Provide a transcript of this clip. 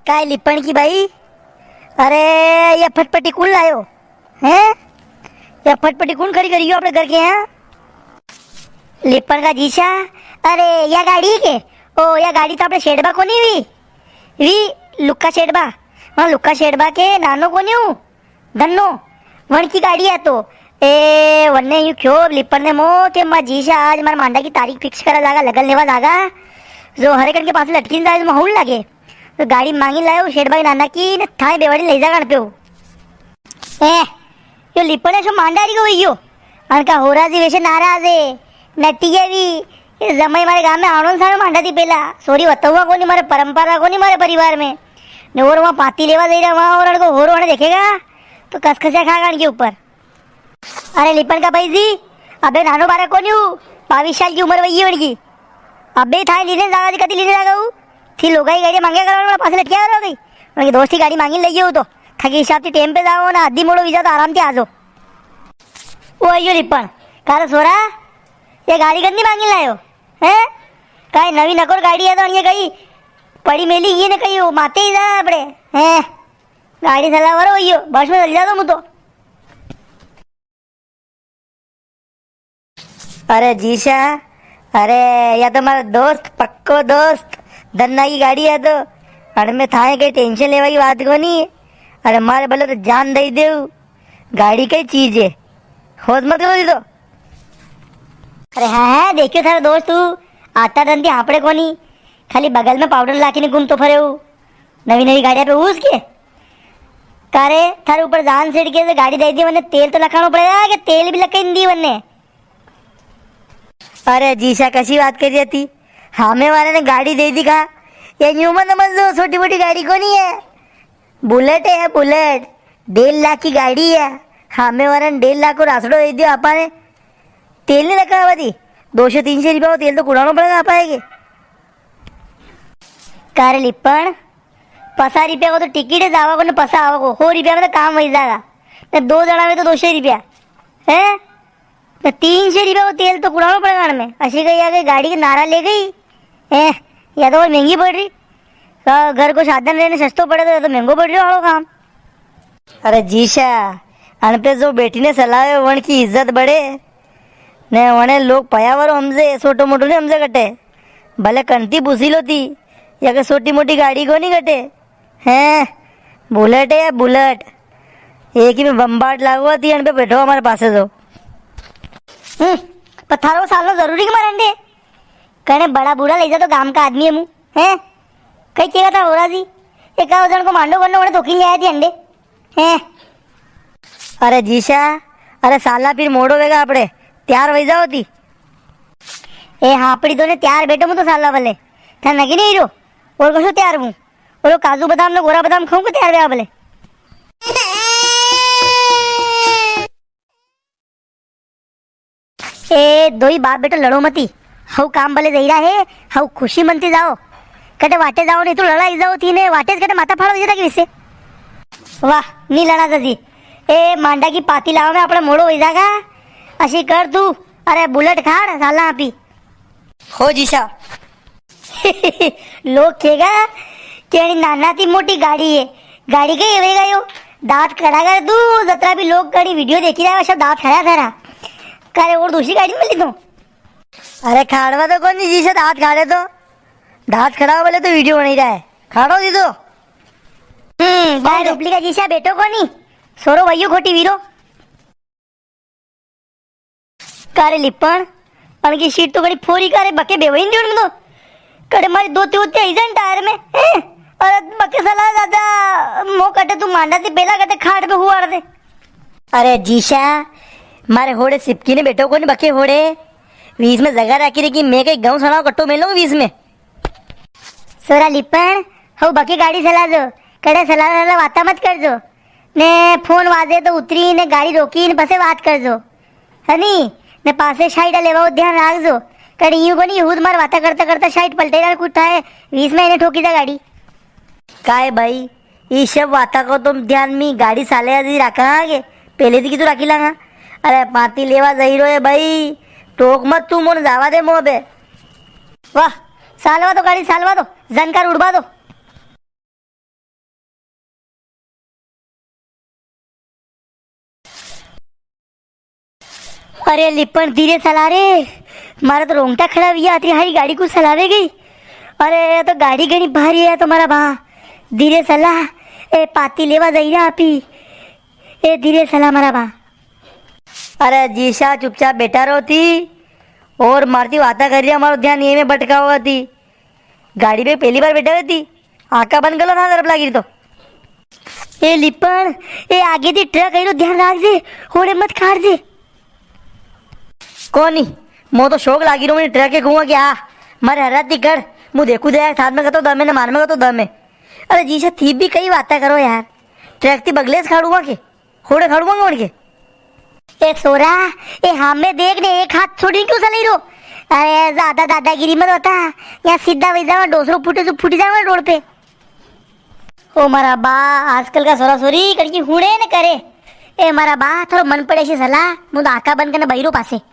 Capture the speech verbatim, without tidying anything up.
काय लिपण की बाई? अरे, या फटफटी कुण लायो? हैं? या फटफटी कुण खड़ी करी गयो आपणे घर के यहाँ? लिपण का जीसा, अरे, या गाड़ी के? ओ, या गाड़ी तो आपणे शेडबा कोनी वी? वी लुक्का शेडबा। हाँ, लुक्का शेडबा के नानो कोनी हूँ? धन्नो, वण की गाड़ी है तो। ए, वन्ने यूं क्यो लिपण ने मो के मां जीसा आज मारे मांडा की तारीख fix करा जागा, लगन लेवा जागा। जो हरे कण के पासे लटकी ने जाए, जो माहौल लागे। तो गाड़ी मांगी लायो, शेठ भाई नाना की, ने थाए बेवाड़ी ले जागा अण पे हो। ए, यो लिपण है सो मांडा री को वई गयो। अणका होरा जी वैसे नाराज है, नटी है भी। ये जमाई मारे गांव में आणो साणो मांडा थी पेला। सोरी वतावा कोनी मारे परंपरा कोनी मारे परिवार में। ने और वहाँ पाती लेवा जाई रहा वहाँ और अणको होरो अणे देखेगा, तो कसकसिया खागा अणके ऊपर। अरे लिपण का भाई जी, अबे नानो बारक कोनी हूँ, बावीस साल की उम्र वई है वणकी। अबे थाए लीने जागा जी, कदी लीने जागा हूँ? थी लोगाई गाड़ी मांगे करो, पासे लटकिया करो गई। वणकी दोस्ती गाड़ी मांगी लई गयो तो, थाकी हिसाब से टेम पे जाओ ना, आधी मोड़ो वीजा तो आराम से आ जाओ। ओ आयो लिपण, कारे सोरा, ये गाड़ी कदी मांगी लायो? हैं? काई नवी नकोर गाड़ी है तो ये कई पड़ी मेली ये ने कई माते ही जा आपड़े। हैं? गाड़ी चलावा रो यो, बस में चल जा तो मु तो। अरे जीसा, अरे या तो मारो दोस्त, पक्को दोस्त, धन्ना की गाड़ी है तो, अण में थाए कई tension लेवा की बात कोनी। अरे मारे भले तो जान दई देऊ, गाड़ी कई चीज है, होश मत करो जी तो। अरे हाँ, हाँ, देखियो थारा दोस्त तू, आता दन थी हापड़े कोनी, खाली बगल में पाउडर लाखी ने घूमतो फरे हूँ। नवी नवी गाड़िया पे उसके। कारे, थारे ऊपर जान सिड़के से गाड़ी दे दी, वन्ने तेल तो लखाणो पड़ेगा कि तेल भी लखाई दी वन्ने। अरे जीसा, कसी बात करी री थी? हामे वाले ने गाड़ी दे दी का? ये न्यू मत समझ लो, छोटी मोटी गाड़ी कोनी है। बुलेट है, बुलेट। डेढ़ लाख की गाड़ी है। हामे वाला ने डेढ़ लाख को रासड़ो दे दियो आपा ने। तेल नी लखावा दी। दो सौ तीन सौ रुपया को तेल तो कुड़ानो पड़ेगा आपा के। कारे लिपण, पसा रुपया को तो टिकट है जावा को ने पसा आवा को, सौ रुपया में तो काम वई जागा। ने दो जणा में तो दो सौ रुपया, हैं? ने तीन सौ रुपया को तेल तो कुड़ानो पड़ेगा अण में। असी कई या कई गाड़ी के नारा ले गई, हैं? या तो और महंगी पड़ री। का घर को साधन रेने सस्तो पड़े तो, या तो महंगो पड़ रियो हालो काम। अरे जीसा, अण पे जो बैठी ने चलावे, वण की इज्जत बढ़े। ने वणे लोग पया वारो हमजे, छोटो मोटो नी हमजे कटे। भले कंती पूछी लो थी, या के छोटी मोटी गाड़ी कोनी कटे। हैं, बुलेट है या बुलेट। एक ही में बम्बाट लागो थी, अण पे बैठो हमारे पासे जो। हम्म, पर थारो सालनो जरूरी के मारे अंडे? कने बड़ा बूढ़ा ले जा तो गांव का आदमी है मु, हैं? कई केगा था होरा जी? एक आव जण को मांडो करनो, वणे धोखी ले आया थी अंडे। हैं? अरे जीसा, अरे साला फिर मोड़ो वेगा आपड़े, तैयार वई जाओ थी। ए हाँ, आपड़ी दोने तैयार बैठो, मु तो साला भले। था नगी नी रो, और कसो तैयार हूँ? और वो काजू बादाम ने गोरा बादाम खाऊं के तैयार वेगा भले। ए दोई बाप बेटो लड़ो मती, हऊ काम भले जई रहा है, हऊ खुशी मनती जाओ। कटे वाटे जाओ नी तो लड़ाई जाओ थी ने, वाटे कटे माथा फाड़ो जरा के विसे। वाह, नी लड़ा जजी। ए मांडा की पाती लावा में आपणे मोड़ो वई जागा। अशी कर तू, अरे बुलेट खाड़ साला आपी। हो जीसा। लोग केगा के अणी नाना थी मोटी गाड़ी है, गाड़ी कई एवरेगा यो? दांत खड़ा कर दूं, जतरा भी लोग कड़ी वीडियो देखी रहा है, सब दांत खड़ा थारा। कारे और दूसरी गाड़ी मिली तो? अरे खाड़वा तो कोनी जीसा, दांत खाड़े तो। दांत खड़ा बोले तो वीडियो बनी रहा है। खाड़ो जी तो। हम्म, बाय डुप्लीका जीसा बैठो कोनी। सोरो वयो खोटी वीरो। कारे लिपण, अणकी सीट तो घणी फोरी कारे बके बेवई नी तो। कड़े मारी दोती होती आई जान टायर में, हैं? अरे बके सला दादा, मो कटे तू मांडा थी पेला कटे खाट पे हुआड़ दे। अरे जीसा, मारे होड़े सिपकी ने बैठो कोनी बके होड़े। बीच में जगह राखी रे कि मैं कई गाँव सणाव कट्टो मेलूं बीच में। सोरा लिपण, हऊ बके गाड़ी सला जो, कड़े सला सला वाता मत कर जो। ने फोन वाजे तो उतरी ने गाड़ी रोकी ने पसे बात कर जो। हनी, ने पासे साइड लेवा वो ध्यान राख जो। कड़े यूं कोनी, यहूद मार वाता करता करता साइड पलटे ना कुछ थाए, बीच में इन्हें ठोकी जा गाड़ी। काय भाई, ई सब वाता को तुम ध्यान में गाड़ी साले आदि राखा आगे, पहले थी की तो राखी लांगा। अरे पाती लेवा जई रो है भाई, टोक मत तू मोन जावा दे मोबे। वाह, सालवा दो गाड़ी, सालवा दो, जनकार उड़वा दो। अरे लिपण, धीरे सला रे, मारा तो रोंगटा खड़ा हुई, अतरी हारी गाड़ी को सलावे गई। अरे ये तो गाड़ी घणी भारी है तुम्हारा बा, धीरे सला। ए पाती लेवा जाई रहा आपी, ए धीरे सला मारा बा। अरे जीशा चुपचाप बैठा रहो थी, और मारती वाता कर रही, हमारो ध्यान ये में भटका हुआ थी। गाड़ी पे पहली बार बैठा हुआ थी, आका बंद कर लो ना, तरफ लागी तो। ए लिपण, ए आगे थी ट्रक आई रो, ध्यान राख जे, होड़े मत खाड़ जे। कोनी, मो तो शौक लागी रो, मैं ट्रक के कहूँगा कि आ, मारे हरा थी कड़, मु देखू दे, थार में कतो दम है, ने मार में कतो दम है। अरे जीशा थी भी कई बातें करो यार, ट्रक थी बगले से खाड़ूंगा के, होड़े खाड़ूंगा ओड़ के। ए सोरा, ए हामे देख ने, एक हाथ छोड़ी क्यों चलाई रो? अरे ज्यादा दादागिरी मत बता, यहाँ सीधा वही जावा, डोसरो फूटे सो फूटी जावा रोड पे। ओ मारा बा, आजकल का सोरा सोरी कड़की हुणे न करे। ए मारा बा, थोड़ा मन पड़े सी सला, मु तो आका बंद करने बहिरो पासे।